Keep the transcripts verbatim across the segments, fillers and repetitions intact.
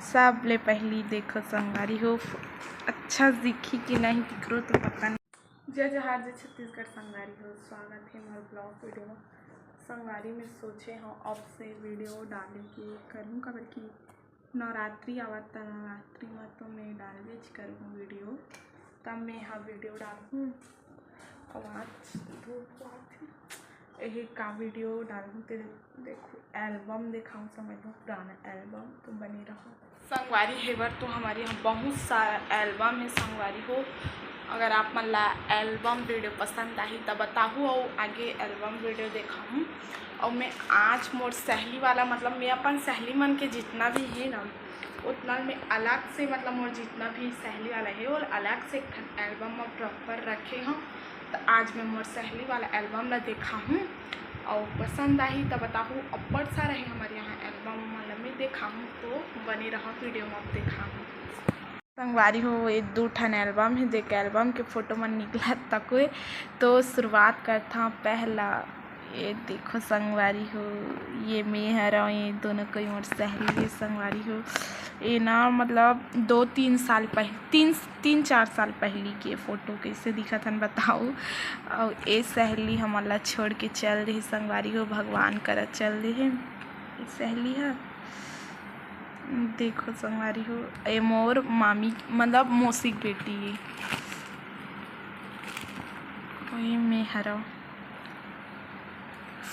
सबले पहिली देखो संगवारी हो, अच्छा दिखही कि नहीं केकरो तो पता नहीं। जय जोहार, जय छत्तीसगढ़ संगवारी हो, स्वागत हे मोर vlog video में। संगवारी, मैं सोचे हव अब से video डाले के करहूँ, काबर कि नवरात्रि आवत त नवरात्रि में तो मैं डालबेच करहूँ video। तब मैं ह video डालहूँ। अउ आज धूप आत हे, एही का video डालहूँ ते देखो, album देखाऊँ, समझ लो पुराना album, तो बने रहो। संगवारी, हेबर तो हमर यहाँ बहुत सारा album हे संगवारी हो। अगर आप मन ला album video पसंद आही त बताहू, अउ आगे album video देखाहूँ। अउ मैं आज मोर सहेली वाला, मतलब मैं अपन सहेली मन के जितना भी हे ना, उतना मैं अलग से, मतलब मोर जितना भी सहेली वाला हे, वो अलग से एक ठन album में proper रखे हव। त आज मैं मोर सहेली वाला album ला देखाहूँ, अउ पसंद आही त बताहू। अब्बड़ सारा हे हमर यहाँ album, मतलब मैं देखाहूँ, तो बने रहो video में, अब देखाहूँ। संगवारी हो, ये दू ठन album हे, देख album के photo मन निकलत तको हे। तो शुरुआत करथन पहला, ये देखो संगवारी हो, ये मैं हरव, ये दोनों कोई मोर सहेली हे संगवारी हो। ये ना मतलब दो तीन साल पहले, तीन तीन चार साल पहली के photo कैसे दिखत हन बताओ। अउ ये सहेली हमन ला छोड़ के चल देहे संगवारी हो, भगवान करा चल देहे ये सहेली ह। देखो संगवारी हो, ये मोर मामी, मतलब मौसी के बेटी हे। ये मैं हरव,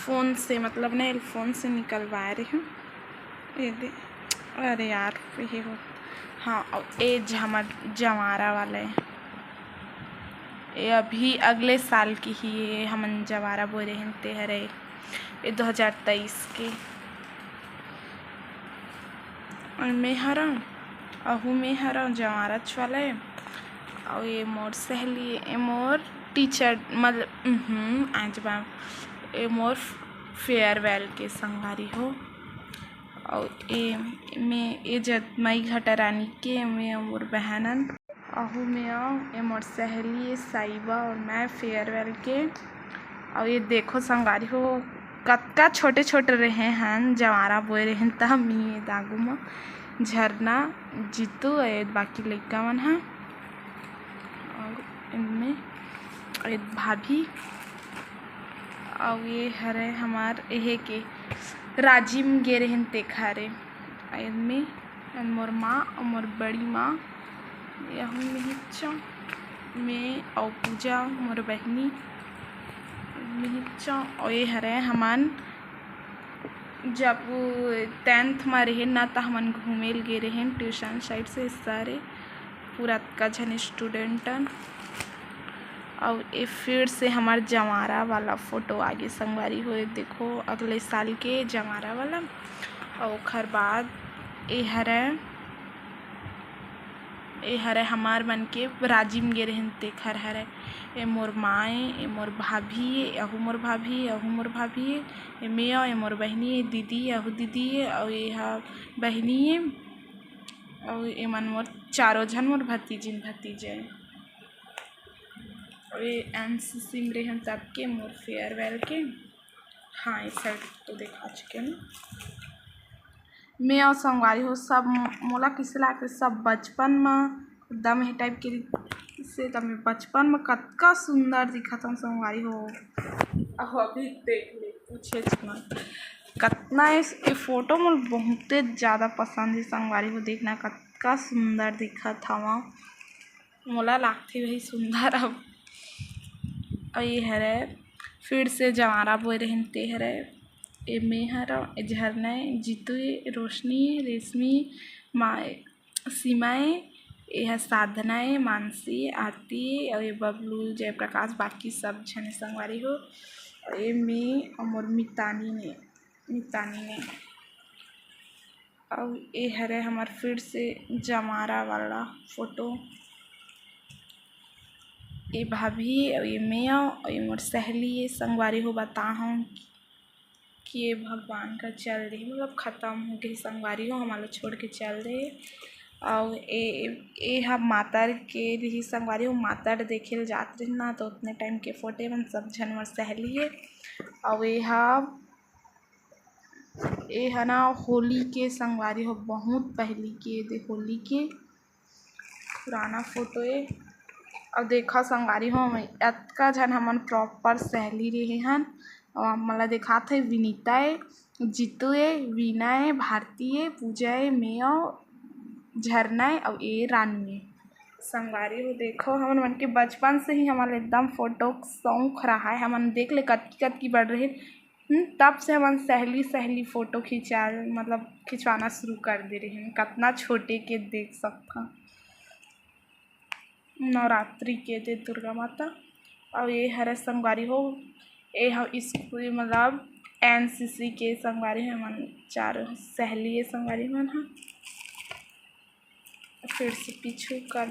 phone से, मतलब नहीं, phone से निकलवाए रहे हूँ। ये दे, अरे यार, ये हो, हाँ, अउ ये हमर जंवारा वाला हे। ये अभी अगले साल के ही, ये हमन जंवारा बोए रहेन, ते हरे ये दो हज़ार तेईस के। अउ मैं हरव, अहू मैं हरव जंवाराच वाला हे। अउ ये मोर सहेली, ये मोर teacher, मतलब, उहुं, आज बा, ये मोर farewell के संगवारी हो। अउ ये मैं, ये जतमई घटा रानी के, मैं मोर बहन अन। अहू मैं अव, ये मोर सहेली, ये साइबा अउ मैं farewell के। अउ ये देखो संगवारी हो, कतका छोटे-छोटे रहे हन, जंवारा बोए रहेन त मी, दागू म झरना, जीतू, ये बाकी लइका मन ह। अउ इनमें ये भाभी, अउ ये हरे हमार एहे के राजिम गे रहेन तेखरे। अउ इनमें मोर माँ अउ मोर बड़ी माँ, यहू में हिच्चा, मैं अउ पूजा मोर बहिनी में हिच्चा। अउ ये हरे हमन जब tenth म रहेन ना, त हमन घूमे ल गे रहेन tuition side से सारे, पूरा अतका झन student अन। अउ ये फिर से हमर जंवारा वाला photo आगे संगवारी हो, ये देखो अगले साल के जंवारा वाला। अउ ओखर बाद ये हरे, ये हरे हमार मन के राजिम गे रहेन तेखर हरे। ये मोर माँ ए, ये मोर भाभी ए, अहू मोर भाभी ए, अहू मोर भाभी ए, ये मैं अउ ये मोर बहिनी ए, दीदी ए, अहू दीदी ए, अउ ये हा बहिनी ए, अउ ये मन मोर चारों झन मोर भतीजिन भतीजा ए। अउ ये NCC में रहेन तब के मोर farewell के, हाँ, ये side तो देखा चुके हन। मैं अउ संगवारी हो सब, मोला किसे लागथे सब बचपन म एकदम ये type के से, त मैं बचपन म कतका सुंदर दिखत हन संगवारी हो। अहो, अभी देख ले, पूछेच मत। कतना ए, ये photo मोला बहुते ज्यादा पसंद हे संगवारी हो, देखना कतका सुंदर दिखत हवं, मोला लागथे वही सुंदर अब। अउ ये हरे फिर से जंवारा बोए रहेन ते हरे। ए मैं हरव, ए झरना ए, जीतू ए, रोशनी ए, रेशमी, माँ ए, सीमा ए, ए ह साधना ए, मानसी ए, आरती ए, अउ ये बबलू, जयप्रकाश, बाकी सब झन संगवारी हो। अउ ये मैं अउ मोर मितानी ने, मितानी ने। अउ ये हरे हमर फिर से जंवारा वाला photo। ये भाभी अउ ये मैं अउ ये मोर सहेली ए संगवारी हो, बताहूँ कि ये भगवान का चल रही, मतलब खतम हो गई संगवारी हो, हमारा छोड़ के चल रही। अउ ए, ए हा मातर के रही संगवारी हो, मातर देखे ल जात रही ना, तो उतने time के photo मन सब झन मोर सहेली ए। अउ ये हा ए ह ना होली के संगवारी हो, बहुत पहली के दे होली के पुराना फोटो ए। अउ देखा संगवारी हो, अतका झन हमन प्रॉपर सहेली रहे हन। अउ आप मन ला देखात हे, विनीता ए, जीतू ए, वीना ए, भारती ए, पूजा ए, मैं अउ झरना ए, अउ ए रानू ए। संगवारी हो देखो, हमन मन के बचपन से ही हमन ला एकदम फोटो के शौक रहा है। हमन देख ले कतकी कतकी बड़ रहे, हम्म, तब से हमन सहेली सहेली फोटो खिंचा, मतलब खिंचवाना शुरू कर दे रहे हैं। कतना छोटे के देख सकथन, नवरात्रि के दे दुर्गा माता। अउ ये हरे संगवारी हो, ए ह स्कूल, मतलब एनसीसी के संगवारी हो, हमन चारों सहेली ये संगवारी मन ह। फिर से पीछू कर,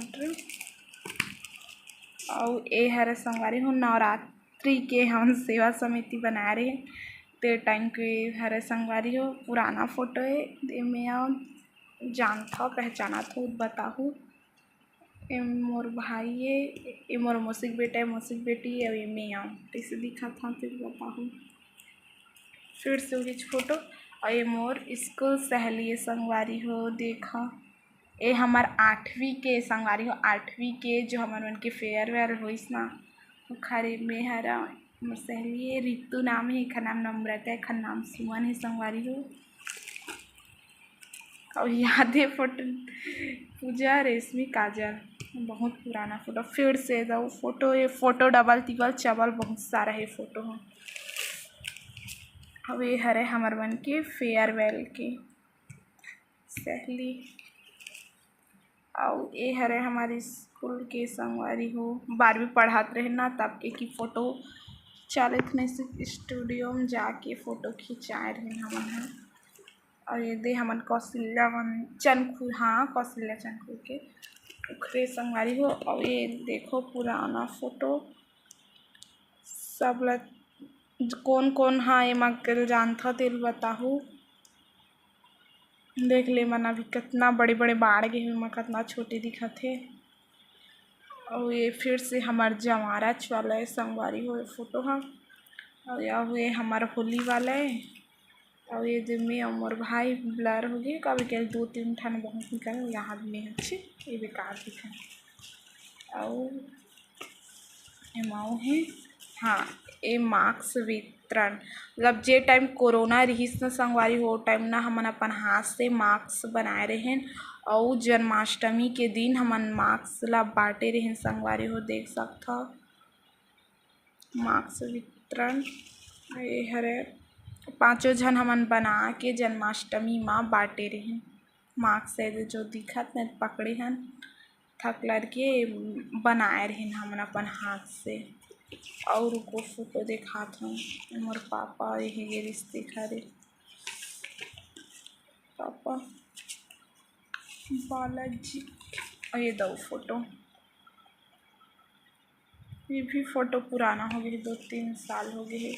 अउ ए हरे संगवारी हो, नवरात्रि के हमन सेवा समिति बनाए रहे, ते टाइम के हरे संगवारी हो। पुराना फोटो ए, एमे अउ जानथव, पहचानत हो, बताहू। ए मोर भाई ए, ए मोर मौसी के बेटा ए, मौसी के बेटी ए, अउ एमे अउ कैसे दिखत हव, तेला बताहू। फिर से उहीच फोटो, अउ ये मोर स्कूल सहेली ए संगवारी हो, देखा, ए हमर आठवीं के संगवारी हो, आठवीं के जो हमर मन के फेयरवेल होइस ना, ओखर ए में हरा मोर सहेली ए, रितु नाम हे, एखर नाम नम्रता, एखर नाम सुमन हे संगवारी हो। अउ याद हे फोटो, पूजा, रेशमी, काजल, बहुत पुराना फोटो। फिर से दो फोटो, ये फोटो डबल टिबल चबल बहुत सारा हे फोटो ह। अउ ये हरे हमर मन के फेयरवेल के सहेली। अउ ए हरे हमर स्कूल के संगवारी हो, बारहवीं पढ़त रहे ना, तब के की फोटो चालित नहीं से स्टूडियो में जाके फोटो खिंचाए रहे हमन ह। अउ ये दे हमन कौशल्या वन-, चनखू, हाँ, कौशल्या चनखू के ओखरे संगवारी हो। अउ ये देखो पुराना फोटो, सब ल कोन कोन ह एमा के जानथव तेल बताहू। देख ले मन अभी कितना बड़े बड़े बाढ़ गे हे, एमा कितना छोटे दिखत हे। अउ ये फिर से हमर जवारच वाला ए संगवारी हो ए फोटो ह। अउ या हुए हमर होली वाला ए। अउ ये दे में अउ मोर भाई ब्लर हो गे, काबर के दो तीन ठन बहुत निकल, यहाँ में अच्छे ये बेकार दिखत। अउ एमा अउ हे, हाँ, ए मास्क वितरण, मतलब जे टाइम कोरोना रिहिस न संगवारी हो, ओ टाइम न हमन अपन हाथ से मास्क बनाए रहेन, अउ जन्माष्टमी के दिन हमन मास्क ला बांटे रहेन संगवारी हो, देख सकथव। मास्क वितरण, ये हरे पांचों झन हमन बना के जन्माष्टमी मा बांटे रहेन। मास्क से जो दिखत न पकड़े हन, थकलर के बनाए रहेन हमन अपन हाथ से। अउ रुको फोटो देखात हन, मोर पापा ये गे रिश्ते घरे, पापा बालाजी, अउ ये दो फोटो। ये भी फोटो पुराना हो गे हे, दो तीन साल हो गे हे।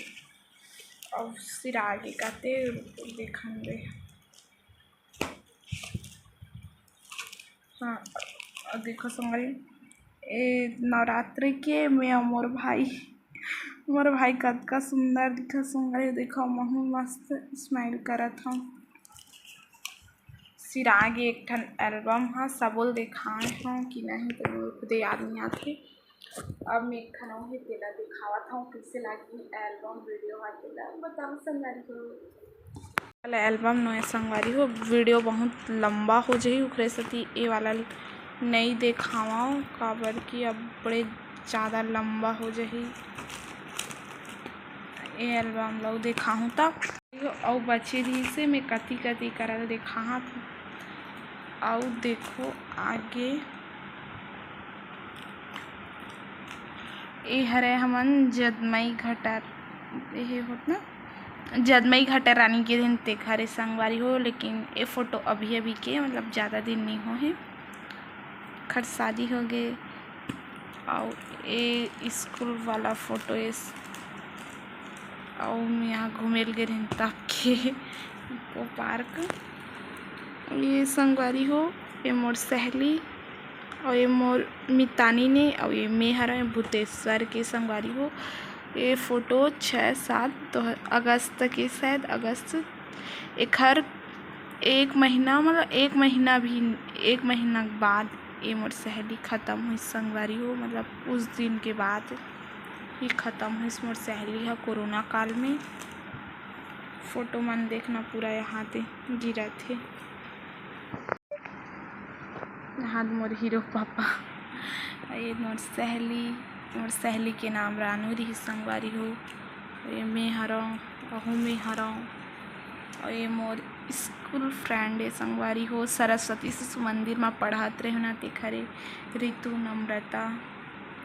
अउ सिरा गे काते देखन दे। हाँ, अउ देखो संगवारी, ए नवरात्रि के में अउ मोर भाई, मोर भाई कतका सुंदर दिखत संगवारी, देखो महू मस्त smile करत हव। सिरा गे एक ठन album ह, सबो ल देखाए हव कि नहीं तो मोर खुदे याद नहीं आथे। अब मैं एक ठन अउ हे तेला दिखावत हव, कैसे लागही album video ह तेला बताओ संगवारी हो। वाला album नोए संगवारी हो, video बहुत लंबा हो जाही, ओकरे सेती ए वाला ल नई देखावव, काबर कि अब बड़े ज़्यादा लंबा हो जाही। ए album ल देखाहूँ त अउ बचे रहिसे, मैं कति कति करल देखात हूँ। अउ देखो आगे, ए हरे हमन जदमई घटर, एहे होत ना, जदमई घटर रानी के दिन तेखरे संगवारी हो, लेकिन ए फोटो अभी अभी के, मतलब ज़्यादा दिन नहीं हो हे, खर शादी हो गे। अउ ए स्कूल वाला फोटो ए, अउ मैं यहाँ घूमे ल गे रहेन तब के Eco Park। ये संगवारी हो, ये मोर सहेली, अउ ये मोर मितानी ने, अउ ये मैं हरव भूतेश्वर के संगवारी हो। ये फोटो छः सात दो अगस्त के, शायद अगस्त एखर एक महीना, मतलब एक महीना भी, एक महीना के बाद ये मोर सहेली खतम होइस संगवारी हो, मतलब उस दिन के बाद ही खतम होइस मोर सहेली ह कोरोना काल में। फोटो मन देखना पूरा यहाँ ते गिरत हे। यहाँ मोर हीरो पापा, ये मोर सहेली, मोर सहेली के नाम रानू रही संगवारी हो। ये मैं हरौं, अहू मैं हरौं। और ये मोर स्कूल फ्रेंड है संगवारी हो, सरस्वती शिशु मंदिर में पढ़त रहे ना, तेखरे रितु नम्रता।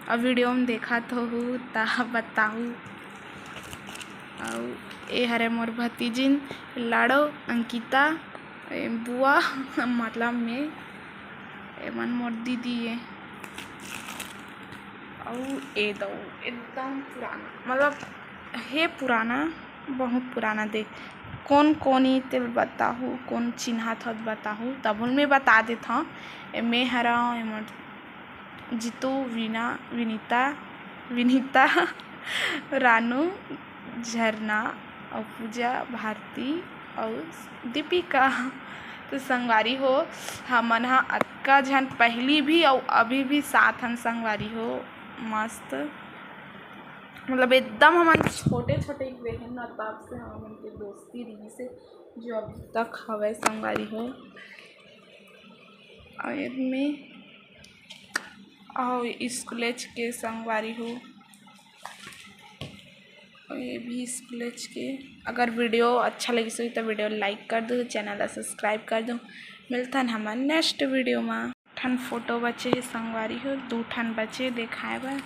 अब वीडियो में देखत होहू ता बताहू। अउ ये हरे मोर भतीजिन लाड़ो अंकिता, ए बुआ मतलब मैं, एमन मोर दीदी ए। अउ ए दऊ एकदम पुराना, मतलब हे पुराना, बहुत पुराना। देख कोन कोन ई तेल बताहू, कोन चिन्हात हत बताहू, तब मैं बता देत हूँ। ए मैं हरौं, ए मोर जीतू, वीना, विनीता, विनीता, रानू, झरना अउ पूजा, भारती अउ दीपिका। तो संगवारी हो, हमन ह अतका झन पहली भी अउ अभी भी साथ हन संगवारी हो। मस्त, मतलब एकदम हमन छोटे छोटे रहे ना, तब से हमन के दोस्ती रहिस हे, जो अभी तक हवय संगवारी हो। अउ एदमे अउ स्कूलेज के संगवारी हो, अउ ये भी स्कूलेज के। अगर वीडियो अच्छा लगिस होही तो वीडियो लाइक कर दो, चैनल ला सब्सक्राइब कर दो। मिलथन हमन नेक्स्ट वीडियो मा। ठन फोटो बचे हे संगवारी हो, दू ठन बचे देखाए बर।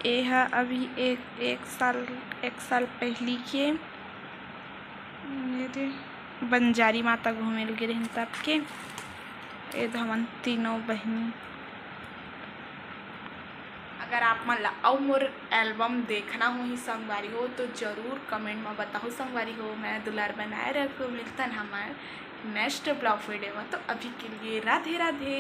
ए ह अभी एक, एक साल, एक साल पहली के मेरे बंजारी माता घूमे ल गे रहिन तब के। ए हमन तीनों बहिनी। अगर आप मन ला अउ मोर एल्बम देखना होही संगवारी हो, तो जरूर कमेंट में बताहू संगवारी हो। मैं दुलार बनाए रखो। मिलथन हमर नेक्स्ट ब्लॉग वीडियो में, तो अभी के लिए राधे राधे।